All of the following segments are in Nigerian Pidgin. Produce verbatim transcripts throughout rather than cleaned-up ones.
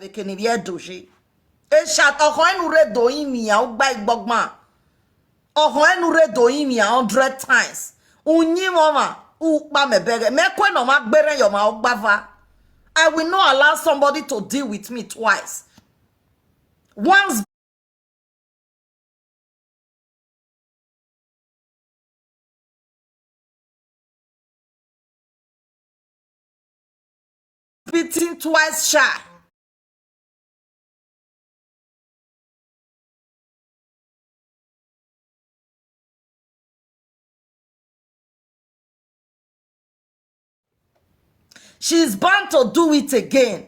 Bekeni bie doji. Esha, ọhọ enu re do imi ya, ugba igbogma. Ọhọ enu re do imi ya hundred times. Unyi mama, ukpa me bege. Me kwe no ma gbere yo ma ugbava. I will not allow somebody to deal with me twice. Once bitten, twice shy. She's bound to do it again.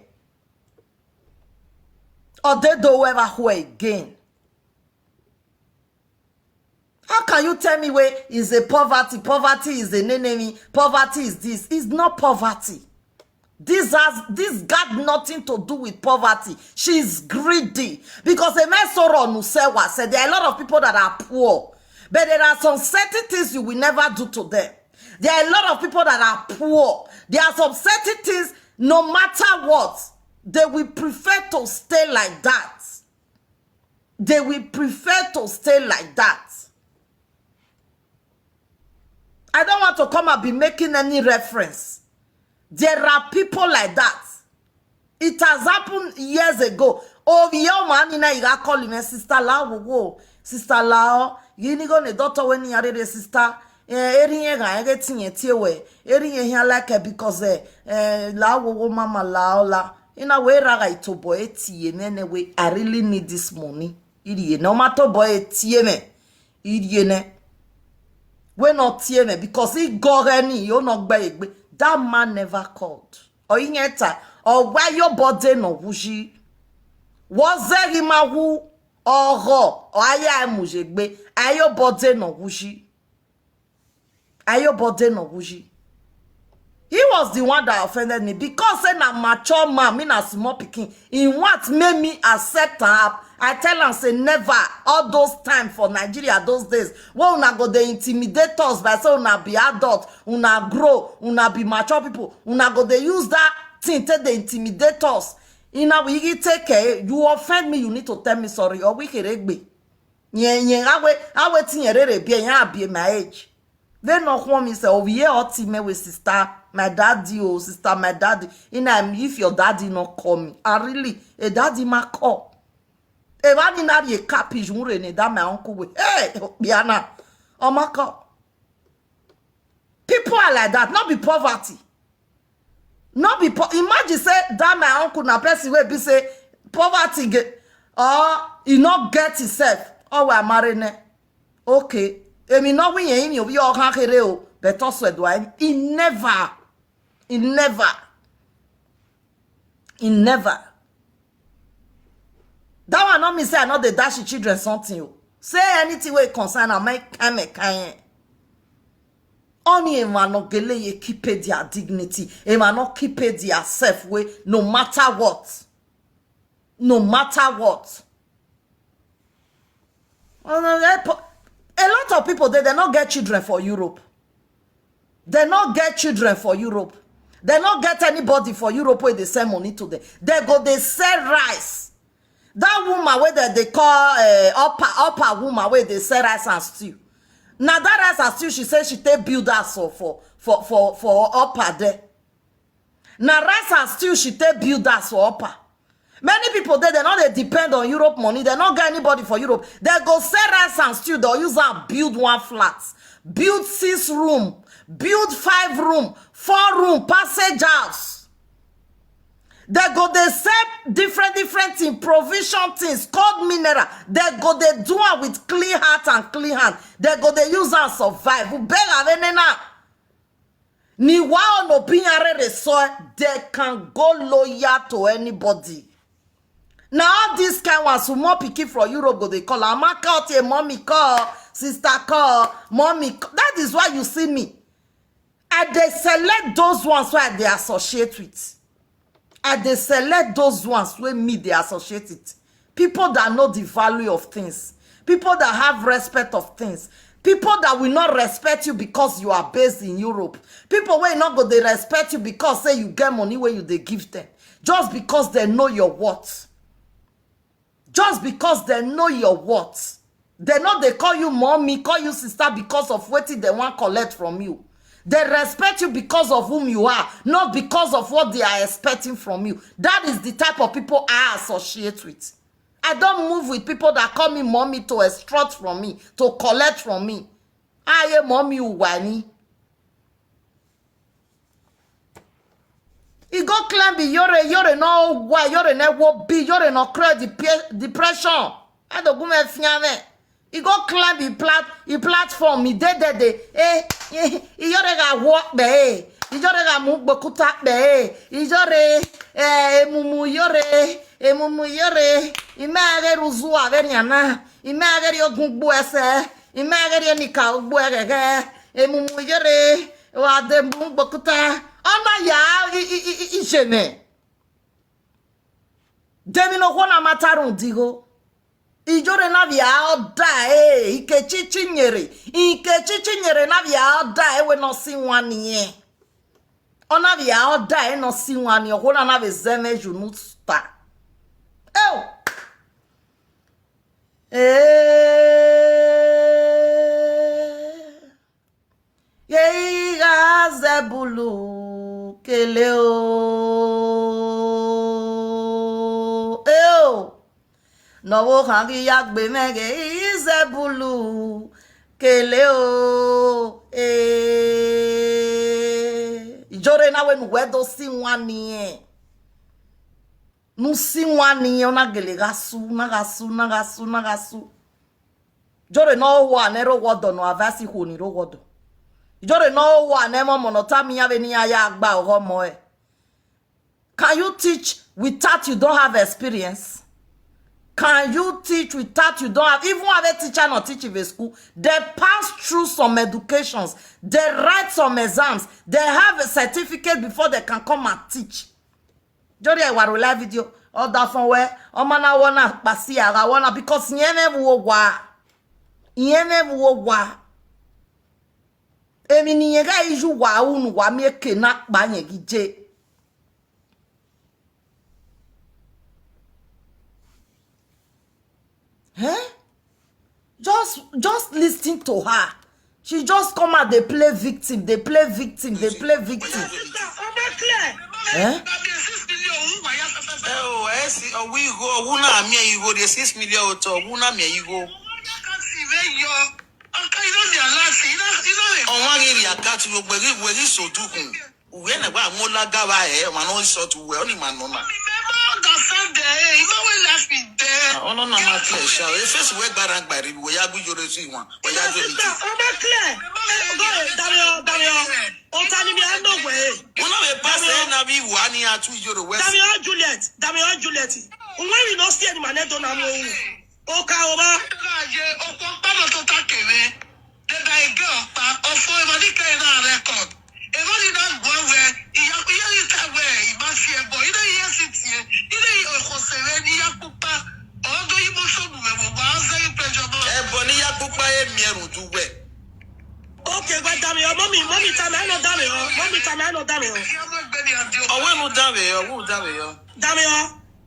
Or they do ever who again. How can you tell me where is a poverty? Poverty is an enemy. Poverty is this. It's not poverty. This has this got nothing to do with poverty. She's greedy because a man sorrow nusewa said there are a lot of people that are poor, but there are some certain things you will never do to them. There are a lot of people that are poor. There are some certain things, no matter what, they will prefer to stay like that. They will prefer to stay like that. I don't want to come and be making any reference. There are people like that. It has happened years ago. Oh, yo, man, you know, you got calling me sister Lao. Sister Lao, you need to go to the doctor when you are the sister. Eh, eri ihe ga ege tinye tie we. Eri ihe ihe like because eh, eh, la wo wo mama la ola. Ina we raga itobo etie me ne we, I really need this money. Iri ye no matter boy etie me. Iri ye ne. We no tie me because he go any you no gbe egbe. That man never called. Or in yeta or why your body no wuji. Was there him a who or ho or aya emujegbe. Ayo body no wuji. Ayo body no wuji. He was the one that offended me because say na mature man, me na small pikin. He want make me accept am. I tell am say never. All those time for Nigeria those days, wey una go dey intimidate us by say una be adult, una grow, una be mature people, una go dey use that thing take dey intimidate us. Ina we take care, you offend me, you need to tell me sorry. Or we keregbe. Nye nye awe awe tinyerere bie ya bie my age. They no want me say oh yeah oti me with sister, my daddy oh sister, my daddy. In am if your daddy no call me, I really a daddy ma call. If I didn't have a capish, wouldn't that my uncle with hey Biana, oh my call. People are like that, not be poverty. No be po- imagine say that my uncle na person wey be say poverty ge- or he no get himself. Oh we are married ne. Okay. Emi no win yin obi o kan kere o. But also do I he never. He never. He never. That one no mean say I no dey dash the children something o. Say anything wey concern am, make kind make kind. Only a man no gele ye keep it their dignity. A man no keep it their self way no matter what. No matter what. A lot of people they, they not get children for Europe. They not get children for Europe. They not get anybody for Europe where they send money to them. They go they sell rice. That woman where they, they call uh, upper upper woman where they sell rice and stew. Now that rice and stew she said she take build us for for for for, for upper there. Now rice and stew she take build us for upper. Many people they they not they depend on Europe money. They not get anybody for Europe. They go sell rice and stew. They'll use and build one flat, build six room, build five room, four room, passage house. They go they sell different different things, provision things, cold mineral. They go they do it with clean heart and clean hand. They go they use and survive. Ubega venena. Ni wa ono pinyare so they can go loyal to anybody. Now all these kind ones who more picky from Europe go they call Amaka or mommy call, sister call, mommy call. That is why you see me. I they select those ones where they associate with. I they select those ones where me they associate it. People that know the value of things. People that have respect of things. People that will not respect you because you are based in Europe. People will not go they respect you because say you get money where you they give them. Just because they know your what. Just because they know your what. They know they call you mommy, call you sister because of wetin they wan collect from you. They respect you because of whom you are, not because of what they are expecting from you. That is the type of people I associate with. I don't move with people that call me mommy to extort from me, to collect from me. Aye, mommy, uwani. E go climb iyore, iyore no wa, iyore ne wo bi, iyore no credit depression. Adogume fiame. E go climb e plat e platform, e dey there dey, eh, eh, iyore ga wo pe, eh, iyore ga mu gbokuta pe, eh, iyore, eh, emumu iyore, emumu iyore, ime aghe ruzu averiana, ime aghe ri ogun gbu ese, ime aghe ri enika ogbu egege, emumu iyore, wa de mu gbokuta, ona ya, i, i, i, i, ijeme. Demi no kona matarun digo. Ijore na via oda e, ike chichi nyere, ike chichi nyere na via oda e we no si wani e. Ona via oda e no si wani, okona na ve zeme junu sta. Ew. Eh. Ye iga zebulu kele o. E o. No wo hangi ya gbe mege izebulu kele o. Eh. Ijore na we nu we do si wani e. Nu si wani e, ona gele gasu, na gasu, na gasu, na gasu. Jore no wa ne ro wodo no avasi hu ni ro wodo. Jore no wa ne mo mono tami ya ve ni ya ya gba ogo mo e. Can you teach without you don't have experience? Can you teach without you don't have, even have a teacher not teach in school? They pass through some educations. They write some exams. They have a certificate before they can come and teach. Jori e waro live video. Oda fon we, o ma na wona pasi ara wona because yen me wo wa. Yen me wo wa. Emi ni yen ga iju wa unu wa mi eke na pa yen gije. Eh? Just, just listen to her. She just come out, they play victim, they play victim, they play victim. Eh? Ẹ o, ẹ sì, ọwọ́ ìgò, ọwọ́ náà mi ìgò, the six million ọ̀tọ̀, ọwọ́ náà mi ìgò. Ọ̀wọ́n á rí rí àkáàtì gbogbo ẹ̀rí ìwé rí sòdùkùn. Uwe na gba mo la gawa e, ma no short uwe, oni ma no na. Mi me ma understand there, e ma we laugh me there. Ah, ono na ma clear sha. E face we gbara gba ri, we ya gbu yore si wan, we ya jo mi. Sister, o ma clear. Go, Dario, Dario. O ta ni mi a no we. Una we pass e na bi wa ni a tu yoro we. Dario Juliet, Dario Juliet. Unwe mi no si eni ma ne do na mo. Oka oba. Aye, okwo mkpado to ta kere. Deda ege ọkpa, ọfọ ema dike na record. Ema ni na gwa we, iya, iya ni ta we, ima si ebo, ina iya si tie, ina iya okosere ni ya pupa. Ogo ibo sobu we mo ba ze ipejo mo. Ebo ni ya pupa e mi eru du we. Okay, gba dami o, mommy, mommy ta me, I no dami o, mommy ta me, I no dami o. Owe nu dami o, wu dami o. Dami o.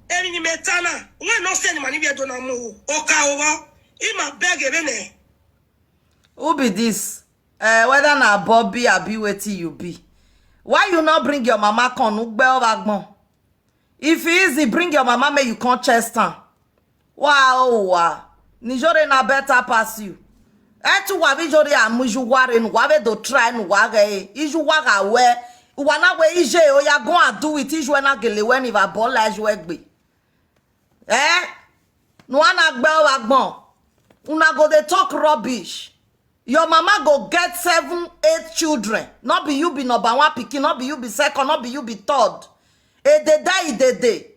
Emi ni me ta na, we no se ni mani bi edo na mu. Oka owa, ima beg ebe ne. Who be this? Eh, whether na Bobby abi wetin you be. Why you not bring your mama come? Ugbe ovagbon. If e easy, bring your mama, may you come chest am. Wa o wa. Nijore na better pass you. Etu wa vi jore amu iju wa re nu wa ve do try nu wa ge. Iju wa ga we. Uwa na we ije o ya go and do it. Iju e na gele we ni va bola iju egbe. Eh? Nu ana gbe wa gbon. Una go dey talk rubbish. Your mama go get seven, eight children. No be you be number one pikin, no be you be second, no be you be third. E dey die, e dey dey.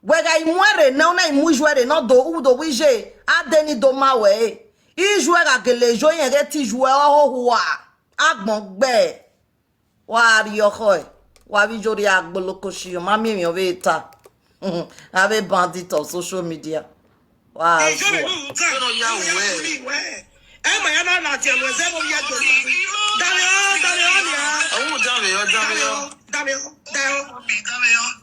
Wega imwere ne una imu ijwere no do u do wije. Adeni do ma we. Ijwe ga gele jo yen ge ti ijwe oho hua. Agbon gbe. Wa ri oho e. Wa vi jori agboloko shi o. Ma mi mi o ve ta. Ave bandit on social media. Wa azua. Eno ya we. Ema ya na na ti amo ze mo ye do. Dame o, dame o ni a. Awu dame o, dame o. Dame o, dame o.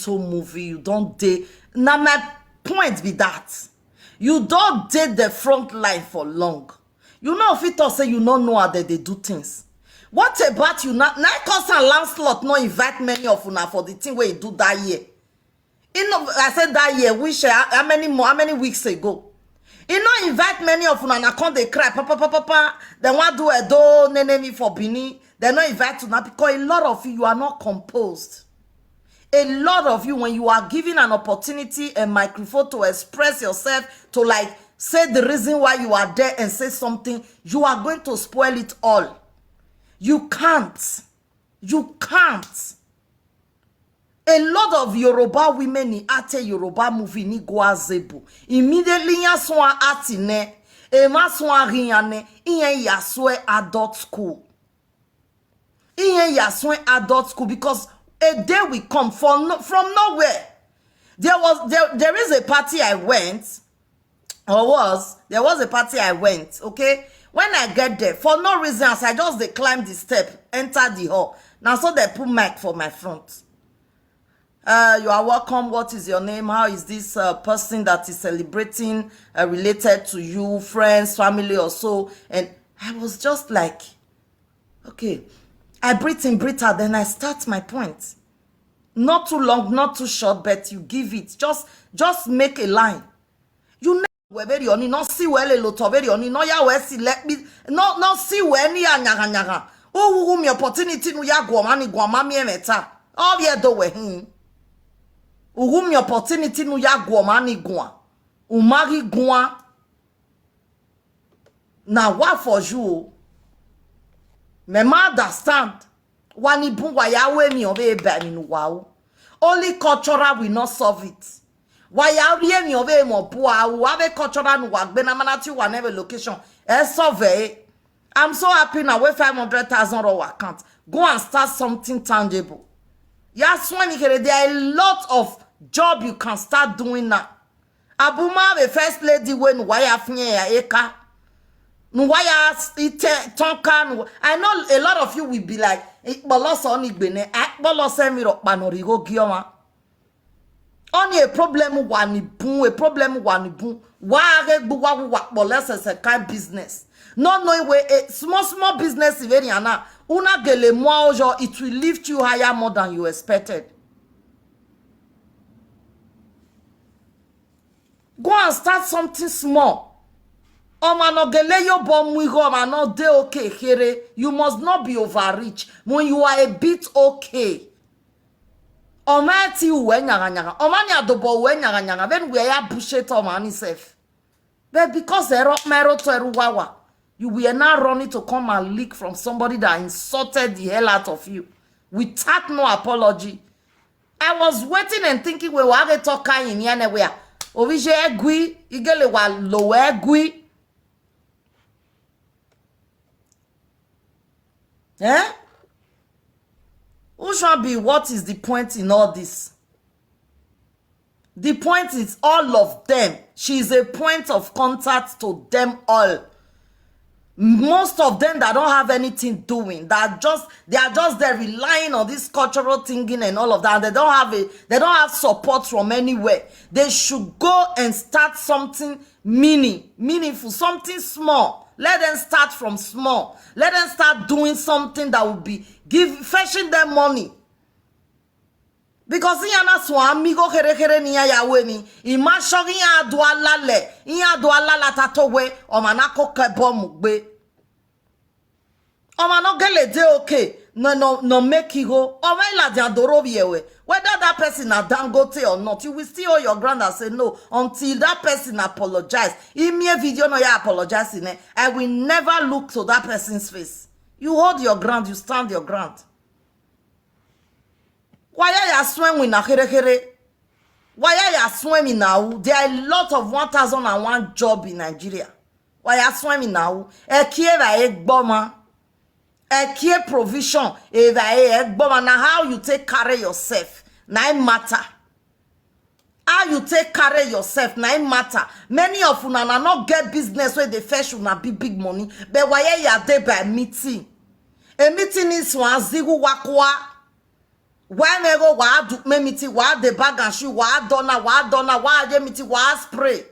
into movie, you don dey. Na my point be that. You don dey the front line for long. You no fit talk say you no know how dem dey do things. What about you? Na na cause am Lancelot no invite many of una for the thing wey he do that year. He no, I said that year, which uh, how many more, how many weeks ago? He no invite many of una, na come dey cry, papa, papa, papa. Dem wan do Edo Nenemi for Benin. Dem no invite una because a lot of you, you are not composed. A lot of you, when you are given an opportunity, a microphone to express yourself, to, like, say the reason why you are there and say something, you are going to spoil it all. You can't. You can't. A lot of Yoruba women in ate Yoruba movie ni go azebo. Immediately yan swan ati ne, e ma swan riyan ne, iyan ya swear adult school. Iyan ya swear adult school because a day will come for no, from nowhere. There was there, there is a party I went or was there was a party I went, okay? When I get there, for no reason, as I just dey climb the step, enter the hall. Now so they put mic for my front. Uh, you are welcome. What is your name? How is this uh, person that is celebrating uh, related to you, friends, family, or so? And I was just like, okay, I breathe in, breathe out, then I start my point. Not too long, not too short, but you give it. Just, just make a line. You never were very oni, not see well a lot of very oni, no ya we see let me, no, no see we any anyaganyaga. Uwu mi opportunity nu ya gwoma ni gwoma mi emeta. All ye do we hin. Uwu mi opportunity nu ya gwoma ni gwa. Umagi gwa. Na wa for you o. Me ma understand. Wa ni bun wa ya we mi o be ba mi nu wa o. Only cultural will not solve it. Wa ya ri mi o be mo bu a o. Wa be cultural nu wa gbe na mana ti wa never location. E solve e. I'm so happy now. Where five hundred thousand raw account. Go and start something tangible. Yes, when you hear it, there are a lot of job you can start doing now. Abuma, the first lady, when waya finye ya eka, no waya ite tonka. No, I know a lot of you will be like, "Bolosa oni gbene, bolosa mi ro pano rigo gioma." Only a problem wani boom, a problem wani boom. Why are you wa wa less as a kind business? No, no way. A small, small business, if any, ana, una gele more ojo, it will lift you higher more than you expected. Go and start something small. Oma no gele yo bom we go, oma no de okay here. You must not be overrich when you are a bit okay. Oma ti uwe nyaga nyaga. Oma ni adobo uwe nyaga nyaga. Then we are bullshit oma ni self. But because ero mero to eru wawa, you were now running to come and leak from somebody that insulted the hell out of you without no apology. I was waiting and thinking we were talking in anywhere. Ovije egui, igele wa lo egui. Eh? Who shall be? What is the point in all this? The point is all of them. She is a point of contact to them all. Most of them that don't have anything doing, that just, they are just there relying on this cultural thinking and all of that. They don't have a, they don't have support from anywhere. They should go and start something meaning, meaningful, something small. Let them start from small. Let them start doing something that will be give fetching them money. Because iya na so amigo here here ni ya ya we ni. Ima shogi ya do alale. Iya do alala tato we. Oma na ko ke bomu gbe. Oma no gele de okay. No, no, no make it go. Oma ila di adoro bi ewe. Whether that person na Dangote or not, you will still hold your ground and say no until that person apologize. Imi a video no ya apologize in it. I will never look to that person's face. You hold your ground, you stand your ground. Why are you swimming na here here? Why are you swimming now? There are a lot of one thousand and one job in Nigeria. Why are you swimming now? Ekie ba egboma. Ekie provision. Eva egboma. Now how you take care yourself? Na it matter. How you take care yourself? Na it matter. Many of una na not get business where they fetch una big big money. But why are you there by meeting? A meeting is one zigu wakwa. Why me go? Why do me meeting? Why the bag and shoe? Why dona? Why dona? Why they meeting? Why spray?